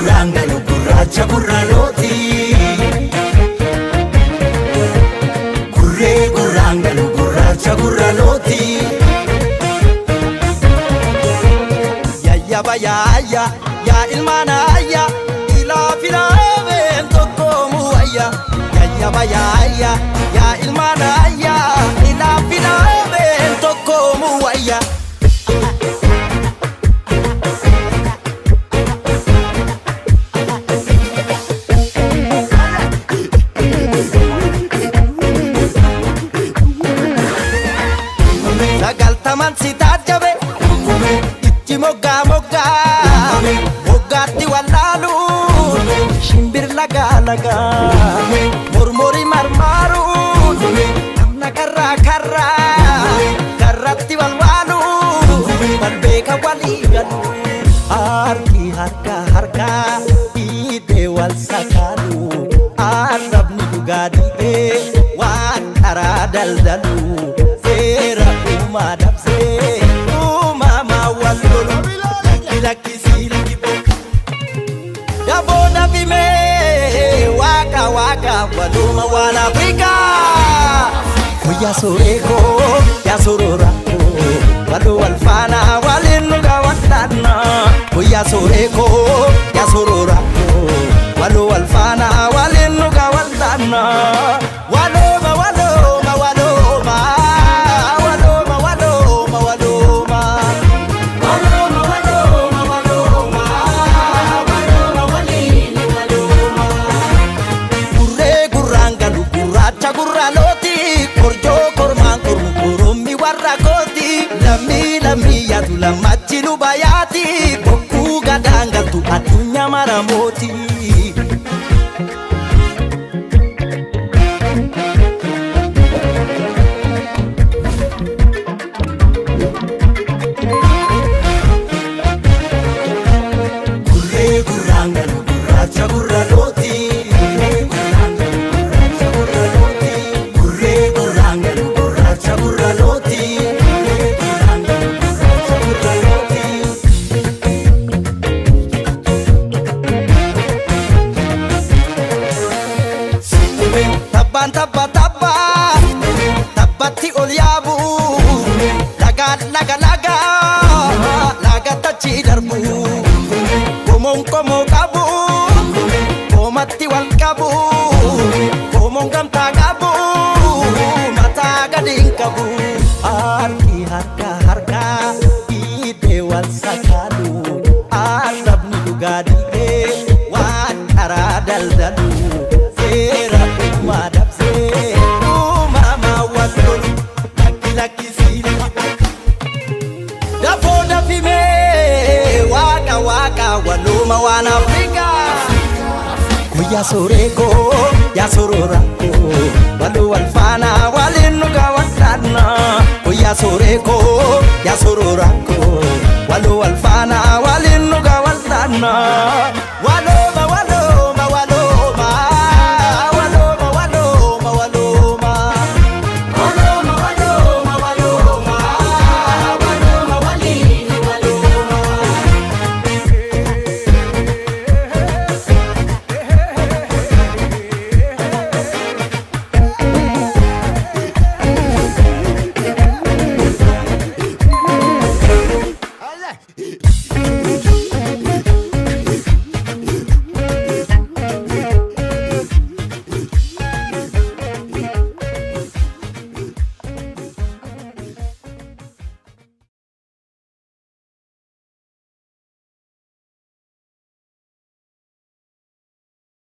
Gurraan galu gurraacha gurra looti. Gurree gurraan galu gurraacha gurra looti. Yayyaba yaayya yaa ilmaan ayya ilaa filaameen tokkoomu wayya. Yayyaba yaayya yaa ilmaan ayya ilaa filaameen tokkoomu wayya. Sagaltaman si taajjabe itti moggaa moggaa moggaatti wallaalu shimbir lagaa lagaa mormori marmaaru namna karraa karraa karratti walwaalu wal beeka walii galu harki harka harkaa dhiibee wal sakaalu arrabni dhugaa dhiibee waan karaa daldalu seera uumaa dabsee uumamaa wal lolu lakki lakkisii lakki daboo dafimee waaqa waaqa waluma waan Afrikaa. Guyyaa soreekoo yaa soroorakoo waluu wal faana waliin dhugaa wal'aana. Guyyaa soreekoo yaa soroorakoo waluu wal faana waliin dhugaa wal'aana. Walooma walooma walooma walooma walooma walooma. Walooma walooma walooma walooma waliin walooma. Gurree gurraan galu gurraacha gurra looti korjoo kormaan kormu korommi warra kooti lammii lammii yaatu lammachi luba yaati bokkuu gadaan galtu addunyaa mara mooti. Gurree gurraan galu gurraacha gurra looti. Gurree gurraan galu gurraacha gurra looti. Gurree gurraan galu gurraacha gurra looti. Tabbaan tabba tabba tabbatti ol yaabu lagaa laga laga lagatti achi darbu qomoon qomoo qabu qoomatti wal qabu qomoon gamtaa qabu mataa gadi hin qabu harki harka harka dhiibee wal sakaalu arrabni dhugaa dhiibee waan karaa daldalu seera uumaa dabsee uumamaa wal lolu lakki lakkisii lakki. Dafoo dafimee waaqa waaqa waluma waan Afrikaa. Guyyaa soreekoo yaa soroorakoo waluu wal faana waliin dhugaa wal'aana. Guyyaa soreekoo yaa soroorakoo waluu wal faana waliin dhugaa wal'aana.